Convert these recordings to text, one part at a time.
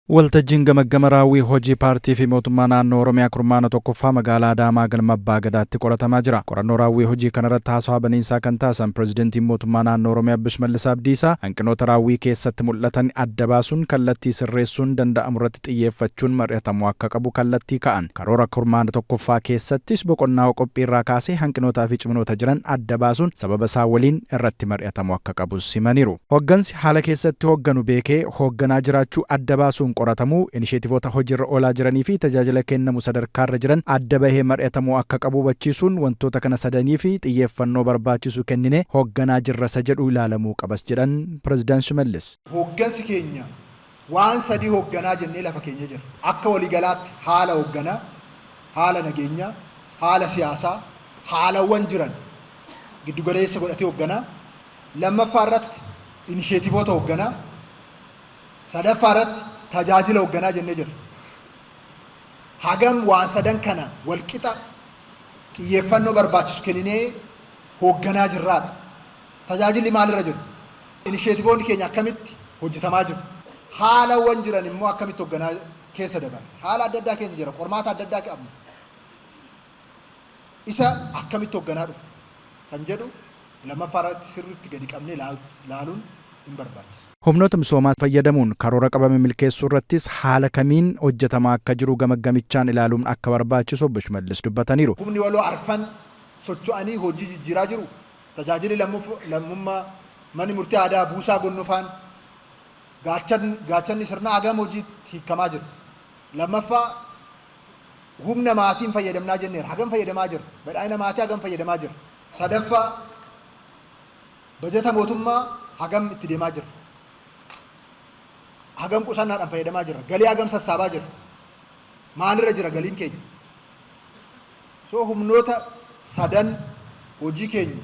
Waltajjiin gamaggama raawwii hojii paartii fi mootummaa naannoo Oromiyaa kurmaana tokkoffaa magaalaa Adaamaa galma Abbaa Gadaatti qoratamaa jira. Qorannoo raawwii hojii kanarratti haasawaa baniinsaa kan taasisan Pireezidantiin mootummaa naannoo Oromiyaa Obbo Shimallis Abdiisaa hanqinoota raawwii keessatti mul'atan adda baasuun kallattii sirreessuun danda'amurratti xiyyeeffachuun mari'atamuu akka qabu kallattii ka'an. Karoora kurmaana tokkoffaa keessattis boqonnaa qophiirraa kaasee hanqinootaa fi ciminoota jiran adda baasuun sababa isaa waliin irratti mari'atamuu akka qabus himaniiru. Hoggansi haala keessatti hogganu beekee hoogganaa jiraachuu adda baasuun qoratamuu, inisheetivoota hojiirra oolaa jiranii fi tajaajila kennamu sadarkaarra jiran adda bahee mari'atamuu akka qabu hubachiisuun wantoota kana sadanii fi xiyyeeffannoo barbaachisu kenninee hoogganaa jirra isa jedhu ilaalamuu qabas jedhan Pireezidant Shimallis. Hooggansi keenya waan sadii hoogganaa jennee lafa keenya jira. Akka waliigalaatti haala hoogganaa, haala nageenyaa, haala siyaasaa, haalawwan jiran giddugaleessa godhatee hoogganaa. Lammaffaa irratti inisheetivoota hoogganaa. Sadaffaa irratti tajaajila hoogganaa jennee jirra. Hagam waan sadan kana walqixa xiyyeeffannoo barbaachisu kenninee hoogganaa jirraadha. Tajaajilli maalirra jira? Inisheetivoonni keenya akkamitti hojjetamaa jiru? Haalawwan jiran immoo akkamitti hoogganaa keessa dabarre? Haala adda addaa keessa jira. Qormaata adda addaa qabna. Isa akkamitti hoogganaa dhufne kan jedhu lammaffaa irratti sirriitti gadi qabnee laaluun hin barbaachisa. Humnoota misoomaa fayyadamuun karoora qabame milkeessuu irrattis haala kamiin hojjetamaa akka jiru gamaggamichaan ilaaluun akka barbaachisu Obbo Shimallis dubbataniiru. Humni waloo arfan socho'anii hojii jijjiiraa jiru. Tajaajilli lammummaa, manni murtii aadaa, buusaa gonnofaan, gaachanni sirnaa hagam hojiitti hiikamaa jira. Lammaffaa humna maatiin fayyadamnaa jenneera. Hagam fayyadamaa jira? Badhaadhina maatii hagam fayyadamaa jira? Sadaffaa bajata mootummaa hagam itti deemaa jira? Hagam qusannaadhaan fayyadamaa jira? Galii hagam sassaabaa jira? Maalirra jira galiin keenya? So humnoota sadan hojii keenya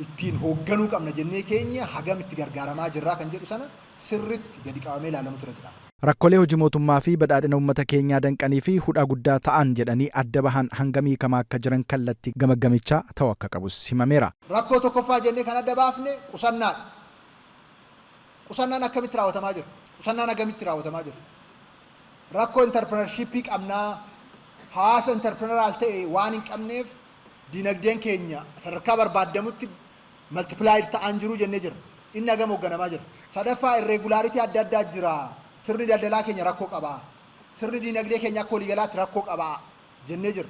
ittiin hoogganuu qabna jennee keenya hagam itti gargaaramaa jirraa kan jedhu sana sirriitti gadi qabamee ilaalamutu irra jira. Rakkoolee hojii mootummaa fi badhaadhina uummata keenyaa danqanii fi hudhaa guddaa ta'an jedhanii adda bahan hangam hiikamaa akka jiran kallattii gamaggamichaa ta'uu akka qabus himameera. Rakkoo tokkoffaa jennee kan adda baafne qusannaadha. Qusannaan akkamitti raawwatamaa jira? Qusannaan hagamitti raawwatamaa jira? Rakkoo intarpirinarshiippii qabnaa, hawaasa intarpirinaraal ta'e waan hin qabneef dinagdeen keenya sadarkaa barbaadamutti multiplied ta'aan jiru jennee jira. Inni hagam hoogganamaa jira? Sadaffaa irregularity adda addaa jira. Sirni daldalaa keenya rakkoo qaba. Sirni dinagdee keenya akka waliigalaatti rakkoo qaba jennee jira.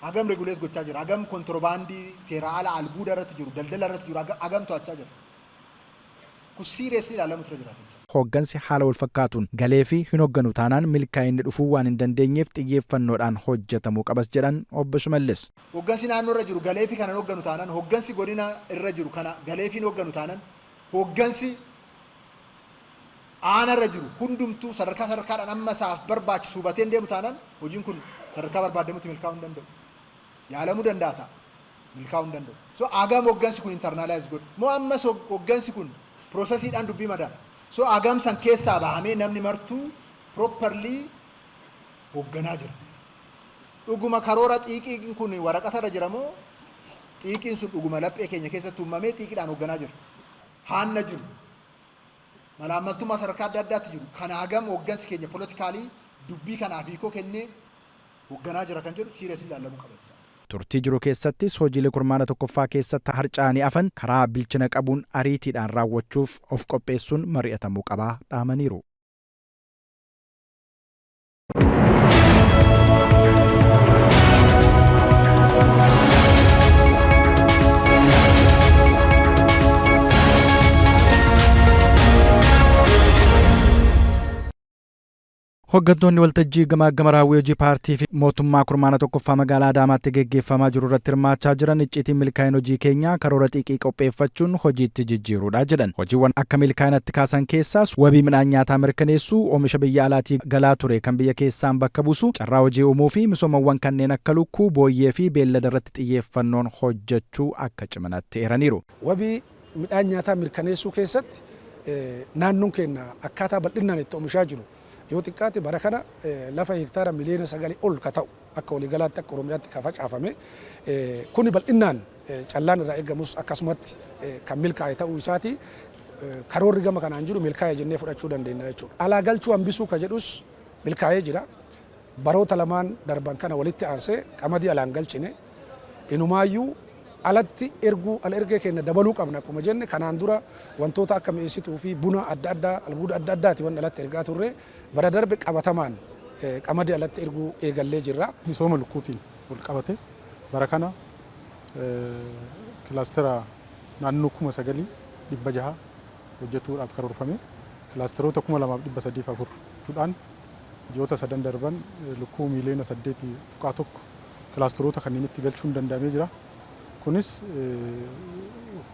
Hagam regulate gochaa jira? Hagam kontirobaandii seera ala albuuda irratti jiru, daldala irratti jiru hagam to'achaa jira? Kun seriously ilaalamutu irra jiraata jechuudha. Hooggansi haala walfakkaatuun galee fi hin hoogganu taanaan milkaa'inni dhufuu waan hin dandeenyeef xiyyeeffannoodhaan hojjetamuu qabas jedhan Obbo Shimallis. Hooggansi naannoo irra jiru galee fi kana hin hoogganu taanaan, hooggansi godina irra jiru kana galee fi hin hoogganu taanaan, hooggansi aana irra jiru hundumtuu sadarkaa sadarkaadhaan amma isaaf barbaachisu hubatee hin deemu taanaan hojiin kun sadarkaa barbaadamutti milkaa'uu hin danda'u. Yaalamuu danda'a ta'a. Milkaa'uu hin danda'u. So hagam hooggansi kun internalize godhu. Moo ammas hooggansi kun processiidhaan dubbii madaala. So hagam san keessaa bahamee namni martuu properly hoogganaa jira. Dhuguma karoora xiiqiin kun waraqata irra jira moo xiiqiin sun dhuguma laphee keenya keessatti uumamee xiiqiidhaan hoogganaa jira. Haanna jiru. Malaammaltummaa sadarkaa adda addaatti jiru. Kana hagam hooggansi keenya politically dubbii kanaaf hiikoo kennee hoogganaa jira kan jedhu seriously ilaalamuu qaba jechaadha. Turtii jiru keessattis hojiilee kurmaana tokkoffaa keessatti harca'anii hafan karaa bilchina qabuun ariitiidhaan raawwachuuf of qopheessuun mari'atamuu qabaa dhaamaniiru. Hooggantoonni waltajjii gamaagama raawwii hojii paartii fi mootummaa kurmaana tokkoffaa magaalaa Adaamaatti geggeeffamaa jiru irratti hirmaachaa jiran icciitiin milkaa'ina hojii keenyaa karoora xiiqii qopheeffachuun hojiitti jijjiiruudha jedhan. Hojiiwwan akka milkaa'inatti kaasan keessaas wabii midhaan nyaataa mirkaneessuu, oomisha biyya alaatii galaa ture kan biyya keessaan bakka buusu, carraa hojii uumuu fi misoomawwan kanneen akka lukkuu, booyyee fi beellada irratti xiyyeeffannoon hojjechuu akka ciminatti eeraniiru. Wabii midhaan nyaataa mirkaneessuu keessatti naannoon keenya akkaataa bal'inaan itti oomishaa jiru yoo xiqqaate bara kana lafa hektaara miliyoona 9 ol ka ta'u akka waliigalaatti akka Oromiyaatti ka facaafame kuni bal'inaan callaan irraa eegamus akkasumatti kan milkaa'e ta'uu isaati. karoorri gama kanaan jiru milkaa'e jennee fudhachuu dandeenya jechuudha. Alaa galchuu hambisuu ka jedhus milkaa'ee jira. Baroota lamaan darban kana walitti aansee qamadii alaan galchine. Inumaayyuu alatti erguu ala ergee keenya dabaluu qabna akkuma jenne, kanaan dura wantoota akka mi'eessituu fi buna adda addaa, albuuda adda addaati wanni alatti ergaa turre. Bara darbe qabatamaan qamadii alatti erguu eegallee jirra. Misooma lukkuutiin wal qabate bara kana kilaastera naannoo 9600 hojjetuudhaaf karoorfame, kilaasteroota 2304 jechuudhaan ji'oota sadan darban lukkuu miiliyoona 8.1 kilaasteroota kanneenitti galchuun danda'amee jira. Kunis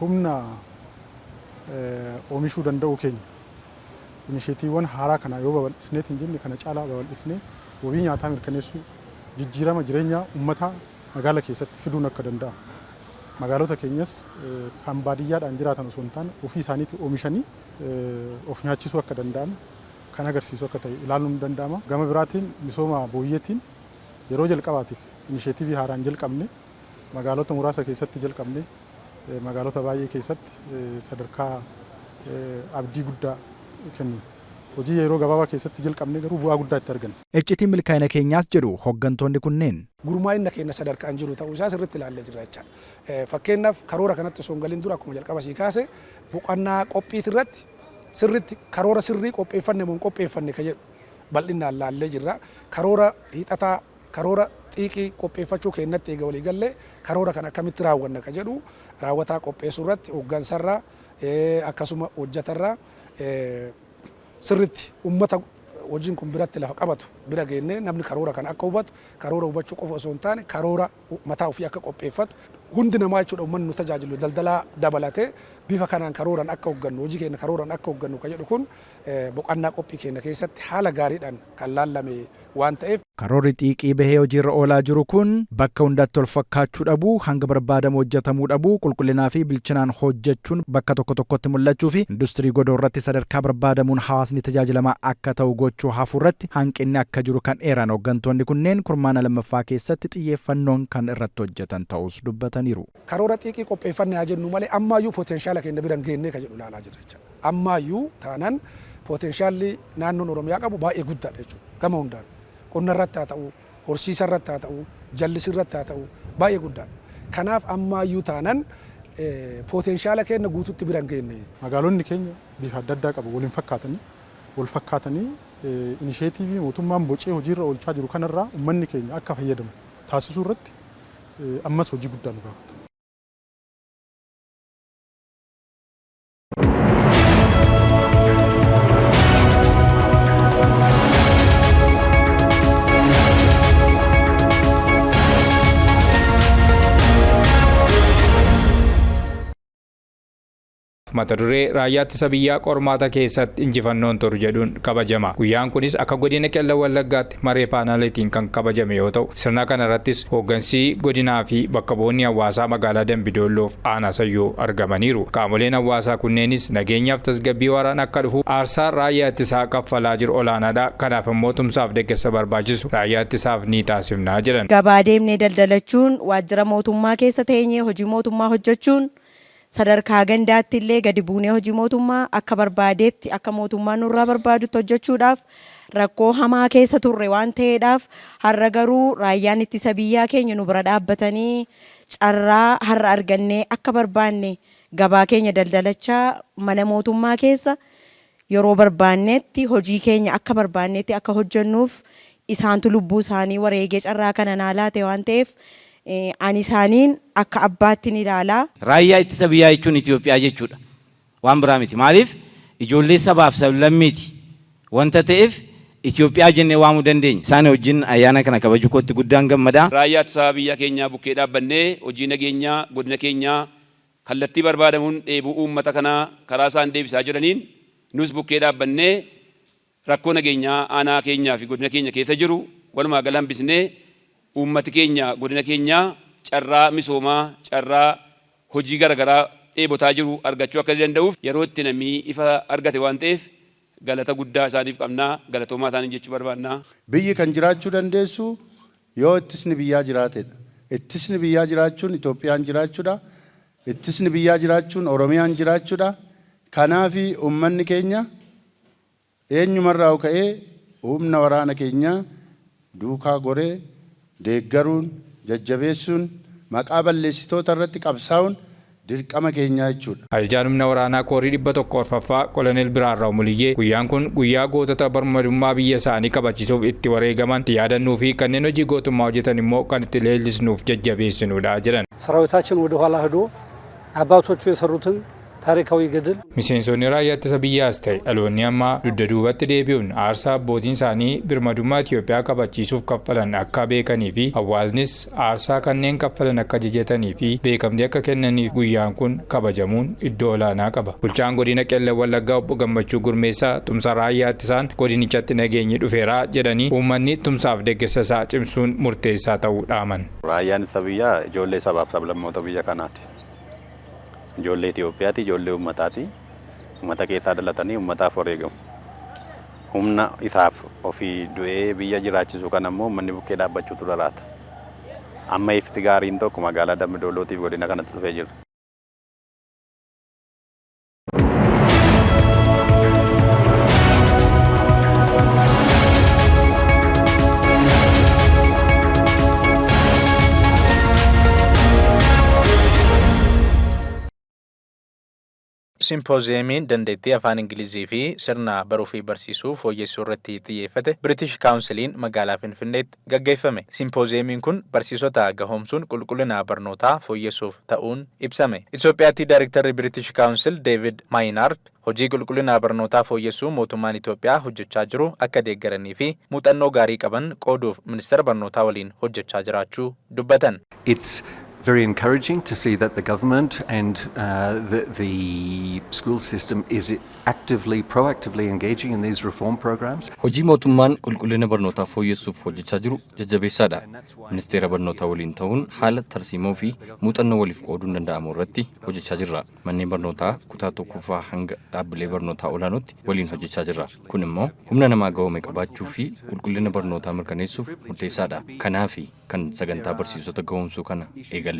humna oomishuu danda'uu keenya, inisheetiiwwan haaraa kana yoo babal'isneetiin jenne, kana caalaa babal'isnee wabii nyaataa mirkaneessuu, jijjiirama jireenyaa uummataa magaala keessatti fiduun akka danda'amu, magaalota keenyas kan baadiyyaadhaan jiraatan osoo hin taane ofii isaaniitii oomishanii of nyaachisuu akka danda'an kan agarsiisu akka ta'e ilaaluun ni danda'ama. Gama biraatiin misooma booyyeetiin yeroo jalqabaatiif inisheetiivii haaraan jalqabne, magaalota muraasa keessatti jalqabne, magaalota baay'ee keessatti sadarkaa abdii guddaa kennu, hojii yeroo gabaabaa keessatti jalqabne garuu bu'aa guddaa itti arganne. Iccitiin milkaa'ina keenyaas jedhu hoggantoonni kunneen. Gurmaa'inna keenya sadarkaan jiru ta'uu isaa sirriitti ilaallee jirra jechaadha. Fakkeenyaaf, karoora kanatti osoo hin galin dura, akkuma jalqaba sii kaase, boqonnaa qophiiti irratti sirriitti karoora sirrii qopheeffanne moo hin qopheeffanne ka jedhu bal'inaan laallee jirra. Karoora hiixataa, karoora xiiqii qopheeffachuu keenyatti eega walii gallee, karoora kana akkamitti raawwanna ka jedhu raawwataa qopheessuu irratti hooggansarraa akkasuma hojjetarraa sirriitti uummata hojiin kun biratti lafa qabatu bira geennee, namni karoora kana akka hubatu, karoora hubachuu qofa osoo hin taane karoora mataa ofii akka qopheeffatu hundi namaa jechuudha, uummanni nu tajaajilu daldalaa dabalatee, bifa kanaan karooran akka hoggannu, hojii keenya karooran akka hoggannu kan jedhu kun boqonnaa qophii keenya keessatti haala gaariidhaan kan laallame waan ta'eef. Karoorri xiiqii bahee hojiirra oolaa jiru kun bakka hundatti wal fakkaachuu dhabuu, hanga barbaadamu hojjetamuu dhabuu, qulqullinaa fi bilchinaan hojjechuun bakka tokko tokkotti mul'achuu fi industirii godoo irratti sadarkaa barbaadamuun hawaasni tajaajilamaa akka ta'u gochuu hafuu irratti hanqinni akka jiru kan eeran hooggantoonni kunneen, kurmaana lammaffaa keessatti xiyyeeffannoon kan irratti hojjetan ta'us dubbataniiru. Karoora xiiqii qopheeffanne haa jennu malee, ammaayyuu potenshaala keenya bira hin geennee kan jedhu ilaalaa jirra jechuudha. Ammaayyuu taanaan poteenshaalli naannoon Oromiyaa qabu baay'ee guddaadha jechuudha. Gama hundaan qonna irratti haa ta'u, horsiisa irratti haa ta'u, jallisii irratti haa ta'u, baay'ee guddaadha. Kanaaf ammaayyuu taanaan potenshaala keenya guututti bira hin geenne. Magaalonni keenya bifa adda addaa qabu, wal hin fakkaatanii. Wal fakkaatanii inisheetiivii mootummaan bocee hojiirra oolchaa jiru kanarraa uummanni keenya akka fayyadamu taasisuu irratti ammas hojii guddaa nu gaafata. Mata duree "Raayyaa ittisa biyyaa qormaata keessatti injifannoon turu" jedhuun kabajama. Guyyaan kunis akka godina Qellem Wallaggaatti maree paanaaliitiin kan kabajame yoo ta'u, sirna kana irrattis hooggansi godinaa fi bakka bu'oonni hawaasaa magaalaa Dambidoolloof aanaa Sayyoo argamaniiru. Qaamoleen hawaasaa kunneenis nageenyaaf tasgabbii waaraan akka dhufu aarsaa raayyaa ittisaa kaffalaa jiru olaanaadha. Kanaaf immoo tumsaaf deeggarsa barbaachisu raayyaa ittisaaf ni taasifnaa jedhan. Gabaa deemnee daldalachuun, waajjira mootummaa keessa teenyee hojii mootummaa hojjechuun, sadarkaa gandaatti illee gadi buunee hojii mootummaa akka barbaadeetti, akka mootummaan nurraa barbaadutti hojjechuudhaaf rakkoo hamaa keessa turre waan ta'eedhaaf, har'a garuu raayyaan ittisa biyyaa keenya nu bira dhaabbatanii carraa har'a argannee akka barbaanne gabaa keenya daldalachaa, mana mootummaa keessa yeroo barbaannetti hojii keenya akka barbaannetti akka hojjennuuf isaantu lubbuu isaanii wareegee carraa kana naa laate waan ta'eef, ani isaaniin akka abbaatti ni ilaala. Raayyaa ittisa biyyaa jechuun Itoophiyaa jechuudha. Waan biraa miti. Maaliif, ijoollee sabaaf sablammiiti wanta ta'eef Itoophiyaa jennee waamuu dandeenya. Isaan wajjin ayyaana kana kabajuu kootti guddaan gammada. Raayyaa ittisaa biyya keenyaa bukkee dhaabbannee hojii nageenyaa godina keenyaa kallattii barbaadamuun dheebuu uummata kanaa karaa isaan deebisaa jiraniin nus bukkee dhaabbannee rakkoo nageenyaa aanaa keenyaa fi godina keenya keessa jiru walumaa gala hambisnee uummati keenya godina keenyaa carraa misoomaa, carraa hojii garagaraa dheebotaa jiru argachuu akka danda'uuf yeroo itti namni ifa argate waan ta'eef galata guddaa isaaniif qabna, galatoomaa isaaniin jechuu barbaanna. Biyyi kan jiraachuu dandeessu yoo ittisni biyyaa jiraatedha. Ittisni biyyaa jiraachuun Itoophiyaan jiraachuudha. Ittisni biyyaa jiraachuun Oromiyaan jiraachuudha. Kanaafi uummanni keenya eenyumarraa ka'ee humna waraana keenyaa duukaa goree deeggaruun, jajjabeessuun, maqaa balleessitoota irratti qabsaa'uun dirqama keenyaa jechuudha. Ajajaan humna waraanaa koorii 104ffaa Koloneel Biraarraa Muliyyee guyyaan kun guyyaa gootota birmadummaa biyya isaanii kabachiisuuf itti wareegaman itti yaadannuu fi kanneen hojii gootummaa hojjetan immoo kan itti leellisnuuf jajjabeessinudha jedhan. ሰራዊታችን ወደ ኋላ ሄዶ አባቶቹ የሰሩትን ታሪካዊ ገድል Miseensonni raayyaa ittisa biyyaas ta'e dhaloonni ammaa dugda duubatti deebi'uun aarsaa abbootiin isaanii birmadummaa Itoophiyaa kabachiisuuf kaffalan akka beekanii fi hawaasnis aarsaa kanneen kaffalan akka jajatanii fi beekamtii akka kennaniif guyyaan kun kabajamuun iddoo olaanaa qaba. Bulchaan godina Qellem Wallaggaa Obbo Gammachuu Gurmeessaa tumsa raayyaa ittisaan godinichatti nageenyi dhufeeraa jedhanii uummanni tumsaaf deeggarsa isaa cimsuun murteessaa ta'uu dhaaman. Raayyaan ittisa biyyaa ijoollee sabaaf sablammoota biyya kanaati. Ijoollee Itoophiyaati, ijoollee uummataati. Uummata keessaa dhalatanii uummataaf wareegamu. Humna isaaf ofii du'ee biyya jiraachisu kana immoo uummanni bukkee dhaabbachuutu dhalaata. Amma ifti gaariin tokko magaalaa Dambidoolootiif godina kanatti dhufee jira. Simpooziyemiin dandeettii afaan Ingilizii fi sirna baruu fi barsiisuu fooyyessuu irratti xiyyeeffate British Counciliin magaalaa Finfinneetti gaggeeffame. Simpooziyemiin kun barsiisota gahoomsuun qulqullina barnootaa fooyyessuuf ta'uun ibsame. Itoophiyaatti Daayirektarri British Council David Maynard hojii qulqullina barnootaa fooyyessuu mootummaan Itoophiyaa hojjechaa jiru akka deeggaranii fi muuxannoo gaarii qaban qooduuf ministeera barnootaa waliin hojjechaa jiraachuu dubbatan. It's very encouraging to see that the government and the school system is actively, proactively engaging in these reform programs. Hojii mootummaan qulqullina barnootaa fooyyessuuf hojjechaa jiru jajjabeessaadha. Ministeera barnootaa waliin ta'uun haala tarsiimoo fi muuxannoo waliif qooduun danda'amu irratti hojjechaa jirra. Manneen barnootaa kutaa tokkoffaa hanga dhaabbilee barnootaa olaanootti waliin hojjechaa jirra. Kun immoo humna namaa gahome qabaachuu fi qulqullina barnootaa mirkaneessuuf murteessaadha. Kanaafi kan sagantaa barsiisota gahoomsuu kana eegalle.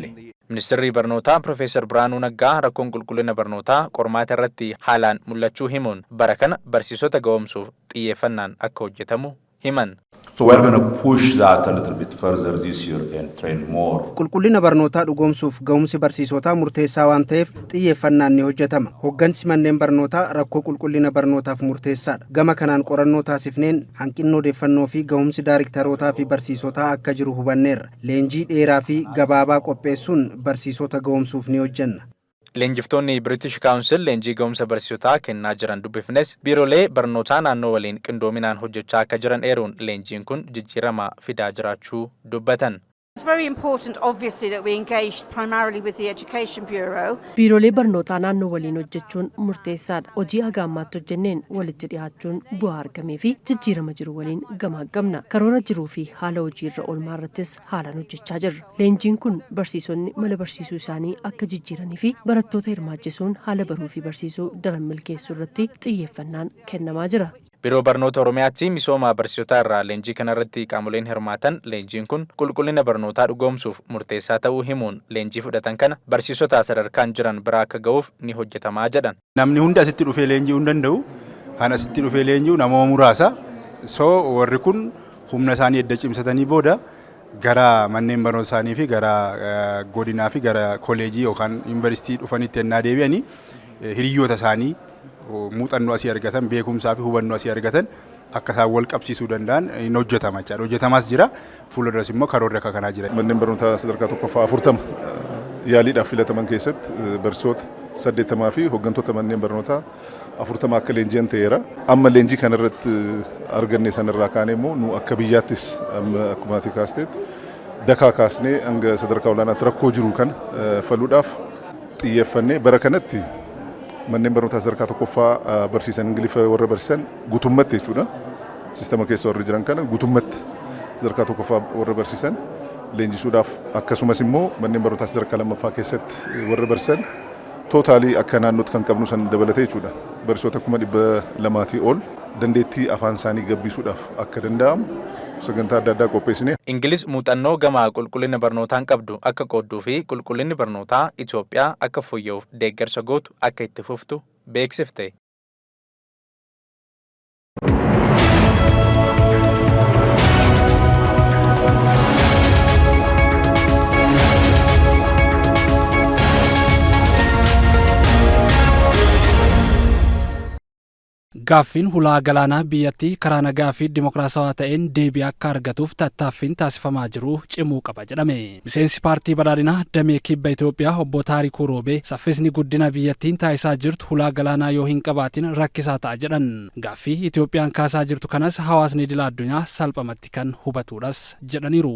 Ministeerri barnootaa Profeesar Birhaanuu Naggaa rakkoon qulqullina barnootaa qormaata irratti haalaan mul'achuu himuun bara kana barsiisota gahoomsuuf xiyyeeffannaan akka hojjetamu himan. So we're going to push that a little bit further this year and train more. Qulqullina barnootaa dhugoomsuuf ga'umsi barsiisotaa murteessaa waan ta'eef xiyyeeffannaan ni hojjetama. Hoggansi manneen barnootaa rakkoo qulqullina barnootaaf murteessaadha. Gama kanaan qorannoo taasifneen hanqinni odeeffannoo fi ga'umsi daariktarootaa fi barsiisotaa akka jiru hubanneerra. Leenjii dheeraa fi gabaabaa qopheessuun barsiisota ga'umsuuf ni hojjenna. Leenjiftoonni British Council leenjii ga'umsa barsiisotaa kennaa jiran dubbifnes biirolee barnootaa naannoo waliin qindoominaan hojjechaa akka jiran eeruun leenjiin kun jijjiirama fidaa jiraachuu dubbatan. It's very important, obviously, that we engaged primarily with the Education Bureau. Biiroolee barnootaa naannoo waliin hojjechuun murteessaadha. Hojii haga ammaatti hojjenneen walitti dhiyaachuun bu'aa argamee fi jijjiirama jiru waliin gamaagamna. Karoora jiruu fi haala hojii irra oolmaa irrattis haalaan hojjechaa jirra. Leenjiin kun barsiisonni mala barsiisuu isaanii akka jijjiiranii fi barattoota hirmaachisuun haala baruu fi barsiisuu daran milkeessuu irratti xiyyeeffannaan kennamaa jira. Biiroo Barnoota Oromiyaatti misooma barsiisotaa irraa leenjii kanarratti qaamoleen hirmaatan leenjiin kun qulqullina barnootaa dhugoomsuuf murteessaa ta'uu himuun leenjii fudhatan kana barsiisota sadarkaan jiran bira akka ga'uuf ni hojjetamaa jedhan. Namni hundi asitti dhufee leenji'uu hin danda'u. Kan asitti dhufee leenji'u namoota muraasa. So warri kun humna isaanii edda cimsatanii booda gara manneen barnoota isaanii fi gara godinaa fi gara koleejii yookaan yuunivarsiitii dhufanitti ennaa deebi'anii hiriyoota isaanii muuxannoo asii argatan, beekumsaa fi hubannoo asii argatan akka isaan wal qabsiisuu danda'an hin hojjetama jechaadha. Hojjetamaas jira. Fuulduras immoo karoorri akka kanaa jira. Manneen barnootaa sadarkaa tokkoffaa 40 yaaliidhaaf filataman keessatti barsiisota 80 fi hooggantoota manneen barnootaa 40 akka leenji'an ta'eera. Amma leenjii kanarratti arganne sanarraa kaanee immoo nu akka biyyaattis akkuma ati kaasteetti dakaa kaasnee hanga sadarkaa olaanaatti rakkoo jiru kana furuudhaaf xiyyeeffannee bara kanatti manneen barnootaa sadarkaa tokkoffaa barsiisan, Ingiliffa warra barsiisan guutummatti jechuudha. Sistema keessa warri jiran kana guutummatti sadarkaa tokkoffaa warra barsiisan leenjisuudhaaf, akkasumas immoo manneen barnootaa sadarkaa lammaffaa keessatti warra barsiisan total akka naannootti kan qabnu san dabalatee jechuudha. Barsiisota 200,000 ol dandeettii afaan isaanii gabbisuudhaaf akka danda'amu sagantaa adda addaa qopheessine. Ingilis muuxannoo gama qulqullina barnootaan qabdu akka qoodduu fi qulqullinni barnootaa Itoophiyaa akka fooyya'uuf deeggarsa gootu akka itti fuftu beeksifte. Gaaffiin hulaa galaanaa biyyattii karaa nagaa fi dimokiraasawaa ta'een deebii akka argatuuf tattaaffiin taasifamaa jiru cimuu qaba jedhame. Miseensi paartii badhaadhinaa damee kibba Itoophiyaa obbo Taarikuu Roobee saffisni guddina biyyattiin taasisaa jirtu hulaa galaanaa yoo hin qabaatin rakkisaa ta'a jedhan. Gaaffii Itoophiyaan kaasaa jirtu kanas hawaasni idila addunyaa salphamatti kan hubatudhas jedhaniiru.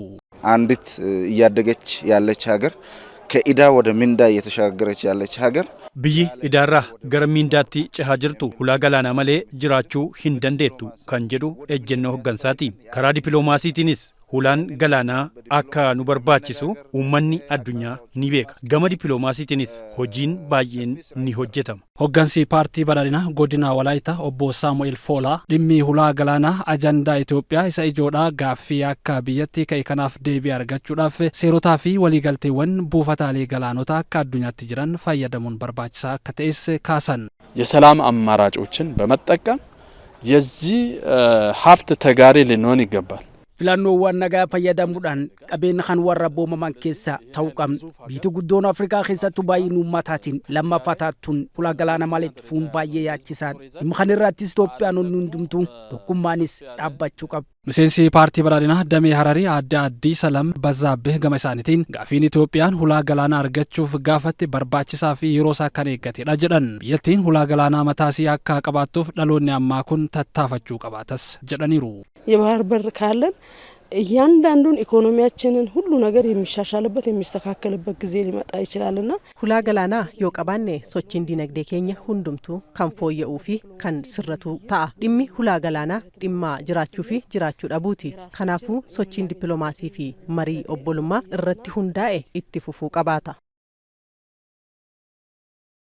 አንዲት እያደገች ያለች ሀገር ከዕዳ ወደ ምንዳ እየተሸጋገረች ያለች ሀገር Biyyi idaarraa gara miindaatti cehaa jirtu hulaa galaanaa malee jiraachuu hin dandeettu kan jedhu ejjennoo hoggansaati. Karaa dippiloomaasiitiinis hulaan galaanaa akka nu barbaachisu uummanni addunyaa ni beeka. Gama dippiloomaasiitiinis hojiin baay'een ni hojjetama. Hoggansi paartii badhaadhinaa godina Walaayitaa obbo Saamu'eel Foolaa dhimmi hulaa galaanaa ajandaa Itoophiyaa isa ijoodhaa gaaffii akka biyyatti ka'e kanaaf deebii argachuudhaaf seerotaa fi waliigalteewwan buufataalee galaanotaa akka addunyaatti jiran fayyadamuun barbaachisaa akka ta'es kaasan. የሰላም አማራጮችን በመጠቀም የዚህ ሀብት ተጋሪ ልንሆን ይገባል። Filannoowwan nagaa fayyadamuudhaan qabeenya kan warra boomaman keessa ta'uu qabna. Biyyi guddoon Afrikaa keessattuu baay'ina uummataatiin lammaffaa taatuun hulaa galaana malee fuun baay'ee yaachisaadha. Dhimma kana irrattis Itoophiyaanonni hundumtuu tokkummaanis dhaabbachuu qabu. Miseensi paartii badhaadhinaa damee Hararii aadde Addii Salam Bazzaabbee gama isaaniitiin gaafiin Itoophiyaan hulaa galaanaa argachuuf gaafatte barbaachisaa fi yeroo isaa kan eeggatedha jedhan. Biyyattiin hulaa galaanaa mataasii akka qabaattuuf dhaloonni ammaa kun tattaafachuu qabaatas jedhaniiru. የባህር በር ካለን እያንዳንዱን ኢኮኖሚያችንን ሁሉ ነገር የሚሻሻልበት የሚስተካከልበት ጊዜ ሊመጣ ይችላልና Hulaa galaanaa yoo qabaanne sochiin dinagdee keenya hundumtuu kan fooyya'uu fi kan sirratu ta'a. Dhimmi hulaa galaanaa dhimma jiraachuu fi jiraachuu dhabuuti. Kanaafuu sochiin dippiloomaasii fi marii obbolummaa irratti hundaa'e itti fufuu qabaata.